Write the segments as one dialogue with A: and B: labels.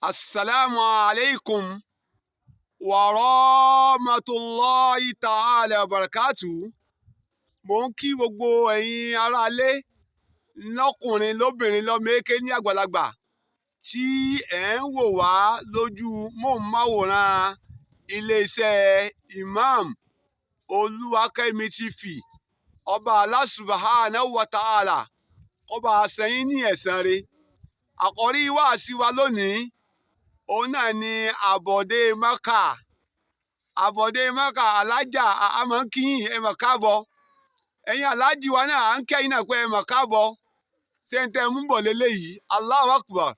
A: Assalamu alaikum wa rahmatulahi ta'ala wa barakatu. Mo ń kí gbogbo ẹ̀yin aráalé, lọ́kùnrin, lóbìnrin, lọ́mọ èké ní àgbàlagbà tí ẹ̀ ń wò wá lójú móhùnmáwòrán iléeṣẹ́ Imam Olúwakẹ́mi TV. Ọba Allah subhanahu wa ta'ala kó bá a san yín ní ẹ̀san rẹ̀. Àkọ́rí wáàsí wa lónìí, òun náà ni àbọ̀dé Mẹ́kà. Àbọ̀dé Mẹ́kà, alájà àmọ́ ń kíyìn, ẹ mọ̀ káàbọ̀. Ẹ̀yin aláàjì wa náà, à ń kẹ́yìn náà pé ẹ mọ̀ káàbọ̀. Ṣé ń tẹ́ mú bọ̀ lélẹ́yìí? Allahu Akbar,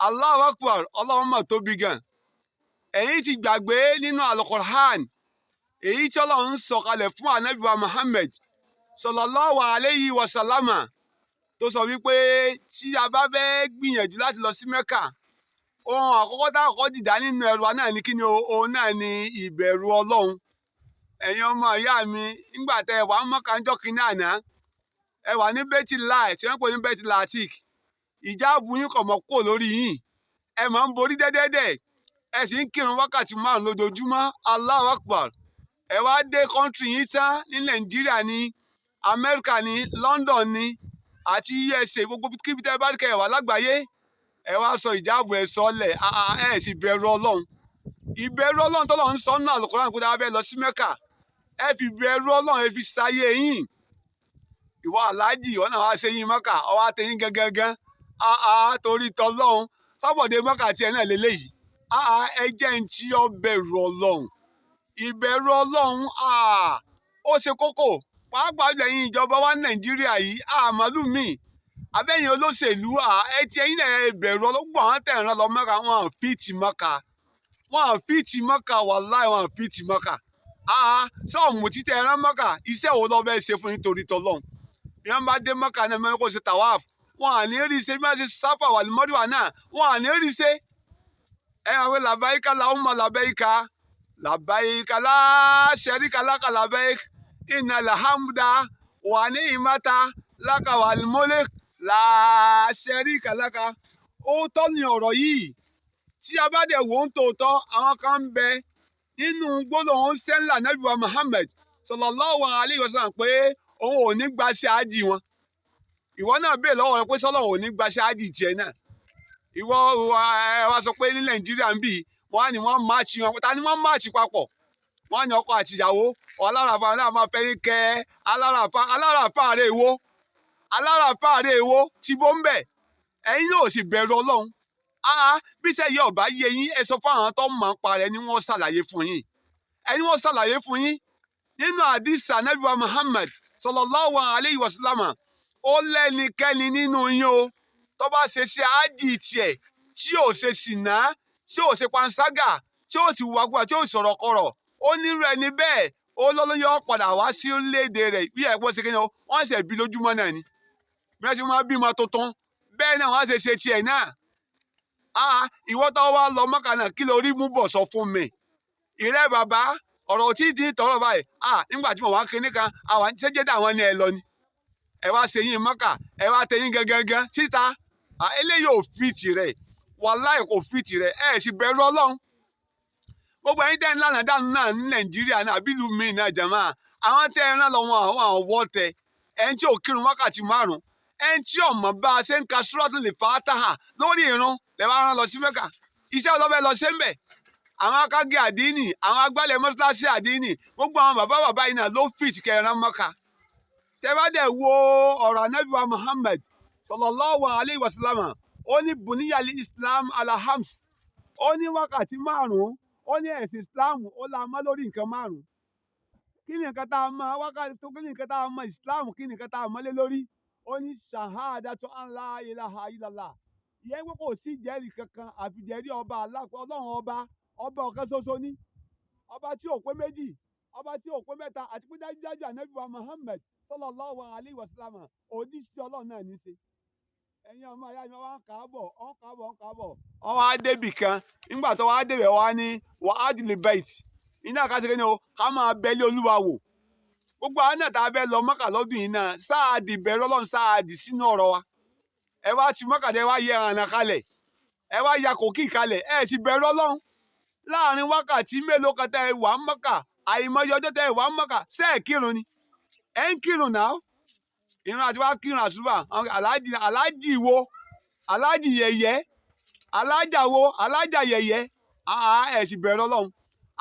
A: Allahu Akbar, Ọlọ́run mà tóbi gan. Ẹ̀yin ti gbàgbé nínú Al-Qur'an èyí tí Ọlọ́run ń sọ̀kalẹ̀ fún Ànábì wa Muhammad sallallahu alayhi wa sallama, tó sọ wípé tí a bá fẹ́ gbìyànjú láti lọ sí Mẹ́kà, ohun àkọ́kọ́ tá àkọ́kọ́ dìdá nínú ẹrù wa náà ní kíni o? Òun náà ni ìbẹ̀rù Ọlọ́run. Ẹ̀yin ọmọ ìyá mi, nígbà tẹ ẹ wà ń Mọ́kà ńjọ́ kínní àná, ẹ wà ní Bẹ́tì láì tí wọ́n ń pè ní Bẹ́tì Latik, ìjáàbù yín kò mọ̀ kúrò lórí yín, ẹ máa ń borí dẹ́dẹ́dẹ́, ẹ sì ń kírun wákàtí 5 lójoojúmọ́. Allahu Akbar. Ẹ wá dé country yín tán, ní Nàìjíríà ní, Amẹ́ríkà ní, London ní àti USA, gbogbo kíbi tẹ́ bá rí kẹ́ ẹ wà lágbàáyé, ẹ wá sọ ìjáàbù ẹ sọlẹ̀, ẹ sì bẹ̀rù Ọlọ́run. Ìbẹ̀rù Ọlọ́run tọ́lọ́run ń sọ nínú Àlùkùránì pé tá a fẹ́ lọ sí Mẹ́kà, ẹ fi bẹ̀rù Ọlọ́run, ẹ fi sáyé yín. Ìwọ aláàjì, ìwọ náà wá ṣe yín Mẹ́kà, ọwọ́ àtẹ̀yìn gangan, torí tọlọ́run sábọ̀dé Mẹ́kà tiẹ̀ náà lélẹ́yìí. Ẹ jẹ́ ń tí ọ bẹ̀rù Ọlọ́run. Ìbẹ̀rù Ọlọ́run ó ṣe kókó, pàápàá lẹ́yìn ìjọba wa Nàìjíríà yìí, àmàlù míì abẹ́yìn olóṣèlú, ẹ ti ẹ̀yin náà, ẹ bẹ̀rù ọlọ́gbọ̀n. Àwọn tẹ̀ ń rán lọ Mẹ́kà, wọn à fit Mẹ́kà, wọn à fit Mẹ́kà, wàláì, wọn à fit Mẹ́kà. Sọ́ọ̀mù títẹ̀ ẹ̀rán Mẹ́kà, iṣẹ́ wo ló fẹ́ ṣe fún yín torí tọlọ́run? Bí wọ́n bá dé Mẹ́kà náà, mẹ́rin kò ṣe tàwáàfù, wọn à ní rí ṣe. Bí wọ́n ṣe sáfà wà ní mọ́dúwà náà, wọn à ní rí ṣe. Ẹ hàn pé làbáyíká làwọn làbáyíká làbáyíká láṣẹríkà lákà làbáyíká iná làhámúdà wà ní ìmátà lákà wà ní mọ́lẹ̀ láṣẹríkà lákà. Ó tọ́ ni ọ̀rọ̀ yìí. Tí a bá dẹ̀ wò ń tòótọ́, àwọn kan ń bẹ nínú gbólóhùn sẹ́ńlá Nábì wa Muhammad sallallahu alayhi wa sallam pé òun ò ní gbaṣẹ́ ájì wọn. Ìwọ náà bèèrè lọ́wọ́ rẹ pé sọ́lọ́ ò ní gbaṣẹ́ ájì tiẹ̀ náà. Ìwọ ẹ wá sọ pé ní Nàìjíríà ń bì, wọ́n á ní wọ́n match wọn. Ta ni wọ́n match papọ̀? Wọ́n á ní ọkọ àti ìyàwó. Aláràfà náà máa fẹ́ yín kẹ́ aláràfà. Aláràfà rẹ̀ èwo? Aláràfà rẹ̀ èwo tí bó ń bẹ̀? Ẹ̀yin náà ò sì bẹ̀rù Ọlọ́run. Bí sẹ́yìn ọ̀bá yé yín, ẹ sọ fún àwọn tó mọ̀ ń pa rẹ̀ ni wọ́n ṣàlàyé fún yín. Ẹni wọ́n ṣàlàyé fún yín nínú àdìsá Ànábì wa Muhammad sallallahu alayhi wa sallam, ó lẹ́nikẹ́ni nínú yín o tó bá ṣe ṣe ájì tiẹ̀, tí ò ṣe sìnà, tí ò ṣe panṣágà, tí ò sì wàkúwà, tí ò sọ̀rọ̀ kọ̀rọ̀, ó nírú ẹni bẹ́ẹ̀, ó lọ́lọ́yọ́ padà wá sí orílẹ̀-èdè rẹ̀ bí ẹ̀pọ̀ ṣe kéde. Wọ́n ṣẹ̀ bí lójúmọ́ náà ni, bí wọ́n ṣe máa bímọ tuntun, bẹ́ẹ̀ náà wọ́n ṣe ṣe tiẹ̀ náà. Ìwọ tó wá lọ Mọ́kà náà, kí ló rí mú bọ̀? Sọ fún mi. Ìrẹ́ bàbá, ọ̀rọ̀ tí di tọrọ báyìí. Nígbà tí mo wá kíní kan, àwọn ṣẹ́jẹ́ àwọn ni ẹ lọ ni ẹ wá ṣe yín Mọ́kà, ẹ wá tẹ yín gangan síta. Eléyìí ò fit rẹ̀, wàláì kò fit rẹ̀. Ẹ sì bẹ̀rù Ọlọ́run. Gbogbo ẹ̀yin tẹ́ ń lànà dànù náà ní Nàìjíríà náà, àbílù míì náà, jàmá, àwọn tẹ́ ẹ rán lọ wọn, àwọn àwọ̀ tẹ ẹni tí ò kírun wákàtí 5, ẹni tí ọmọ bá a ṣe ń ka Suratul Fatiha lórí irun lè wá rán lọ sí Mẹ́kà. Iṣẹ́ ọlọ́bẹ̀ lọ sí mbẹ̀. Àwọn akágé àdínì, àwọn agbálẹ̀ mọ́ṣáláṣí àdínì, gbogbo àwọn bàbá bàbá yìí náà ló fit kẹran Mọ́kà. Tẹ́ bá dẹ̀ wo ọ̀rọ̀ Ànábì wa Muhammad sallallahu alayhi wa sallam, ó ní buniyali Islam ala hams, ó ní wákàtí 5, ó ní ẹ̀sìn Islam ó la mọ́ lórí nǹkan 5. Kí ni nǹkan tá a mọ̀ wákàtí tó? Kí ni nǹkan tá a mọ̀ Islam? Kí ni nǹkan tá a mọ̀ lé lórí? Ó ní shahadatu an la ilaha illallah, ìyẹn pé kò sí ìjẹ́rìí kankan àfi jẹ́rìí ọba Allah, Ọlọ́run ọba, ọba ọ̀kan ṣoṣo ní, ọba tí ò pé méjì, ọba tí ò pé mẹ́ta, àti pé dájúdájú Ànábì wa Muhammad sallallahu alayhi wa sallam, òjíṣẹ́ Ọlọ́run náà ní í ṣe. Ẹ̀yin ọmọ ìyá mi, wọ́n ń kà á bọ̀, wọ́n ń kà á bọ̀, wọ́n ń kà á bọ̀. Wọ́n wá débì kan. Nígbà tó wá débẹ̀, wá ní wà á dìlì bait iná ká ṣe kí ni o, ká máa bẹ́lé Olúwa wò. Gbogbo àwọn náà tá a fẹ́ lọ Mọ́kà lọ́dún yìí náà, sáà dì bẹ̀rù Ọlọ́run, sáà dì sínú ọ̀rọ̀ wa. Ẹ wá ti Mọ́kà, tẹ wá yẹ ẹ̀ràn kalẹ̀. Ẹ wá ya kòkí kalẹ̀, ẹ sì bẹ̀rù Ọlọ́run. Láàrin wákàtí mélòó kan tẹ́ ẹ wà ń Mọ́kà, àìmọye ọjọ́ tẹ́ ẹ wà ń Mọ́kà, ṣé ẹ kírun ni? Ẹ ń kírun náà. Ìrun àti wá kírun àṣùbà, aláàjì, aláàjì wo, aláàjì yẹ̀yẹ́, alájà wo, alájà yẹ̀yẹ́. Àá, ẹ sì bẹ̀rù Ọlọ́run.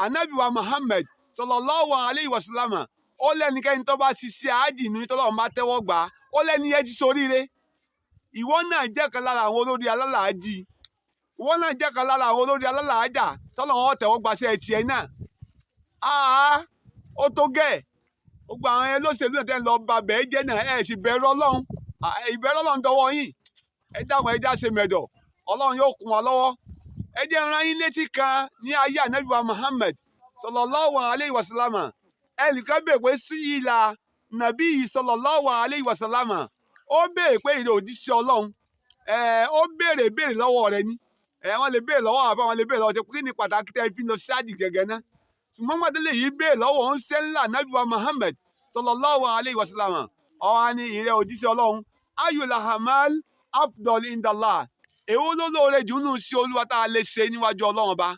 A: Ànábì wa Muhammad sallallahu alayhi wa sallam, ó lẹ́nikẹ́ni tó bá ṣiṣẹ́ ájì ní tọ́lọ́run bá tẹ́wọ́ gbà á, ó lẹ́ni yẹn ti ṣoríire. Ìwọ náà jẹ́ kan lára àwọn olórí alálàájì, ìwọ náà jẹ́ kan lára àwọn olórí alálàájà tọ́lọ́run ó tẹ́wọ́ gbaṣẹ́ tiẹ̀ náà. Àá, ó tó gẹ́ẹ̀. Gbogbo àwọn olóṣèlú náà tẹ́ ń lọ ba bẹ́ẹ̀ jẹ́ náà, ẹ sì bẹ̀rù Ọlọ́run. Ìbẹ̀rù Ọlọ́run dọwọ́ yín. Ẹ dákun, ẹ já ṣe mẹ̀dọ̀, Ọlọ́run yóò kún wa lọ́wọ́. Ẹ jẹ́ n rán yín létí kan ní ayé Ànábì wa Muhammad sallallahu alayhi wa sallam. Ẹnìkan béèrè pé sí ìlà nàbí yìí sallallahu alayhi wa sallam, ó béèrè pé ìrẹ òjíṣẹ́ Ọlọ́run, ó béèrè béèrè lọ́wọ́ rẹ ni. Wọ́n lè béèrè lọ́wọ́ àbá, wọ́n lè béèrè lọ́wọ́ ṣe kí ni pàtàkì tẹ́ fi lọ sí àjì gẹ́gẹ́ náà. Ṣùgbọ́n gbàdélé yìí béèrè lọ́wọ́ ń ṣe ńlá Ànábì wa Muhammad sallallahu alayhi wa sallam, ó wá ní ìrẹ òjíṣẹ́ Ọlọ́run, ayul hamal afdal indallah, èwo ló lóore jù nínú sí Olúwa tá a lè ṣe níwájú Ọlọ́run ọba?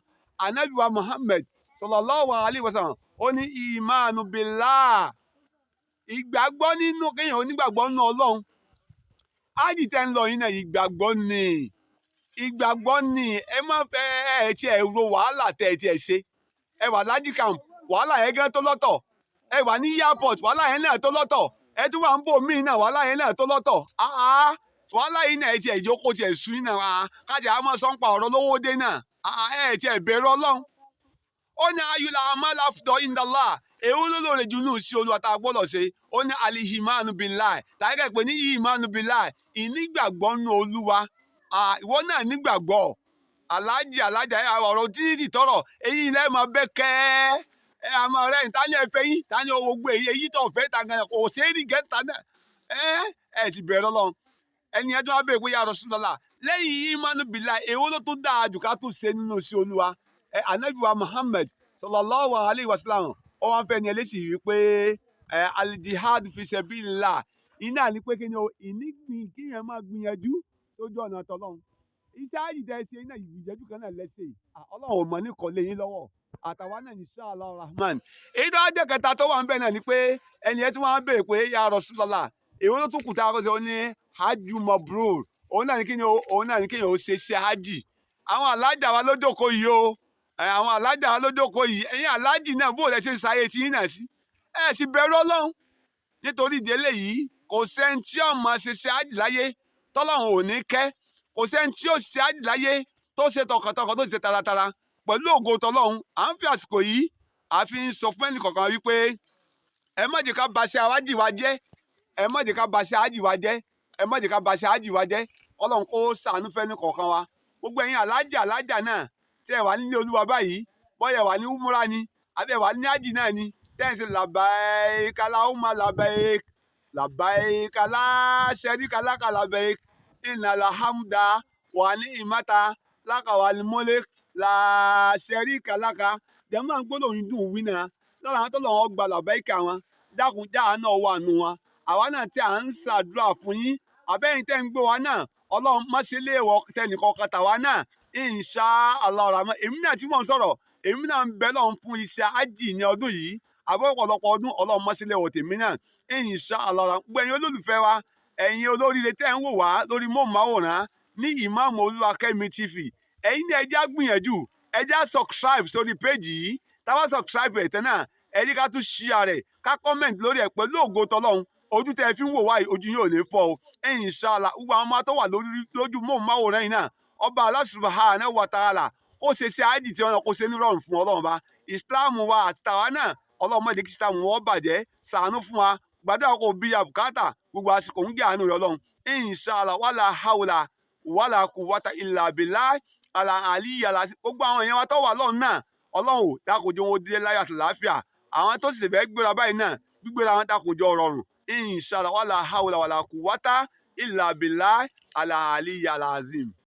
A: Ànábì wa Muhammad sallallahu alayhi wa sallam, ó ní ìmánu billah, ìgbàgbọ́ nínú kéèyàn onígbàgbọ́ nínú Ọlọ́run. Ájì tẹ́ ń lọ yín náà, ìgbàgbọ́ ni, ìgbàgbọ́ ni. Ẹ má fẹ́ ẹ tí ẹ ro wàhálà tẹ́ ẹ tí ẹ ṣe. Ẹ wà lájì camp, wàhálà yẹn gan tó lọ́tọ̀. Ẹ wà ní airport, wàhálà yẹn náà tó lọ́tọ̀. Ẹ tún wà ń bò míì náà, wàhálà yẹn náà tó lọ́tọ̀. Àá, wàhálà yìí náà ẹ ti ẹ̀ jókòó tiẹ̀ sùn yín náà, kájà á máa sọ ń pa ọ̀rọ̀ lówó dé náà. Àá, ẹ ti ẹ̀ bẹ̀rù Ọlọ́run. Ó ní ayula amala afdọ indala, èwo ló lóore jù nù sí Olúwa tá a gbọ́dọ̀ ṣe? Ó ní alihimanu bilai, tàbí kẹ́ pé ní imanu bilai, ìnígbàgbọ́ nù Olúwa. Ìwọ náà nígbàgbọ́. Aláàjì, alájà, ọ̀rọ̀ títí tọrọ èyí ilẹ̀ máa bẹ́ kẹ́ ẹ àmọ́ rẹ̀ ta ni ẹ fẹ́ yín, ta ni owó gbé èyí tó fẹ́ ta gan kò ṣeé rí gẹ́ta náà. Ẹ sì bẹ̀rẹ̀ Ọlọ́run. Ẹni ẹ tó wá bẹ̀rẹ̀ pé ya Rasulullah, lẹ́yìn imanu bilai, èwo ló tún dáa jù ká tún ṣe nínú sí Olúwa? Ànábì wa Muhammad sallallahu alayhi wa sallam, ó wá ń fẹ́ ni ẹlẹ́sìn wípé alijihad fi sabilillah, iná ní pé kí ni o, ìnígbìn kíyàn máa gbìyànjú sójú ọ̀nà tọ́lọ́run. Iṣẹ́ àjìdá ṣe iná ìgbìyànjú kan náà lẹ́sẹ̀, Ọlọ́run ò mọ̀ ní kọ́ lé yín lọ́wọ́ àtàwa náà insha Allah rahman. Èyí tó wá jẹ́ kẹta tó wà ń bẹ̀ náà ni pé ẹni ẹ tún wá ń béèrè pé ya Rasulullah, èwo ló tún kù tá a kọ́ ṣe? Ó ní hajj mabrur, òun náà ní kí ni o, òun náà ní kí ni o ṣe ṣe hajj. Àwọn alájà wa ló jókòó yìí o, àwọn alájà wa ló jókòó yìí. Ẹ̀yin alájì náà, bó lẹ ṣe ń ṣayé tí yín náà sí, ẹ sì bẹ̀rù Ọlọ́run. Nítorí ìdílé yìí, kò sẹ́ni tí ó máa ṣe ṣe hajj láyé tọ́lọ́run ò ní kẹ́, kò sẹ́ni tí ó ṣe hajj láyé tó ṣe tọkàntọkàn tó ṣe taratara pẹ̀lú ògo tọ́lọ́run. À ń fi àsìkò yìí a fi ń sọ fún ẹnìkọ̀ọ̀kan wípé ẹ má jẹ́ ká ba ṣe àwájì wa jẹ́, ẹ má jẹ́ ká ba ṣe hajj wa jẹ́, ẹ má jẹ́ ká ba ṣe hajj wa jẹ́. Ọlọ́run kó ṣàánú fẹ́ni kọ̀ọ̀kan wa. Gbogbo ẹ̀yin alájà, alájà náà tí ẹ wà nílé Olúwa báyìí, bóyá ẹ wà ní umura ni àbí ẹ wà ní hajj náà ni, tẹ́ ẹ ń ṣe labbaik Allahumma labbaik, labbaik la sharika laka labbaik, innal hamda wa ni'mata laka wal mulk la sharika laka. Jẹ́mọ́ gbọ́dọ̀ yín dùn wí náà lára àwọn tọ́lọ́run gba labbaika wọn, dákun jáà náà wà nù wọn. Àwa náà tí à ń ṣàdúrà fún yín, àbẹ́yìn tẹ́ ń gbé wa náà, Ọlọ́run má ṣe léèwọ̀ tẹnìkọ̀ọ̀kan tàwa náà insha Allah rahman. Èmi náà tí mò ń sọ̀rọ̀, èmi náà ń bẹ Ọlọ́run fún iṣẹ́ hajj ní ọdún yìí, àbọ̀ ọ̀pọ̀lọpọ̀ ọdún, Ọlọ́run má ṣe léèwọ̀ tèmi náà insha Allah rahman. Gbogbo ẹ̀yin olólùfẹ́ wa, ẹ̀yin olóríire tẹ́ ń wò wá lórí móhùnmáwòrán ní Ìmáàmù Olúwakẹ́mi TV, ẹ̀yin ní ẹ jẹ́ á gbìyànjú, ẹ jẹ́ á subscribe sórí péjì yìí. Tá a bá subscribe ẹ̀ tán náà, ẹ jẹ́ ká tún share rẹ̀, ká comment lórí ẹ̀. Pẹ̀lú ògo tọ́lọ́run, ojú tẹ́ ẹ fi ń wò wá yìí, ojú yín ò ní fọ́ o inshallah. Gbogbo àwọn ọmọ tó wà lójú móhùnmáwòrán yìí náà, ọba Allah subhanahu wa ta'ala kó ṣe ṣe ájì tí wọn kó ṣe ní rọrùn fún Ọlọ́run bá Islam wa àti tàwa náà. Ọlọ́run má jẹ́ kí Islam wọn bàjẹ́, ṣàánú fún wa, gbàdúrà kó bí àbùkátà gbogbo àsìkò ń gé àánú rẹ̀ Ọlọ́run inshallah. Wala hawla wala quwwata illa billah àlà àlíyà. Gbogbo àwọn èèyàn wa tó wà lọ́run náà, Ọlọ́run ò dákòjó wọn dé láyọ̀ àti àlàáfíà. Àwọn tó sì fẹ́ gbéra báyìí náà, gbígbéra wọn dákòjó rọrùn inshallah. Wala hawla wala quwwata illa billah àlà àlíyà alazim.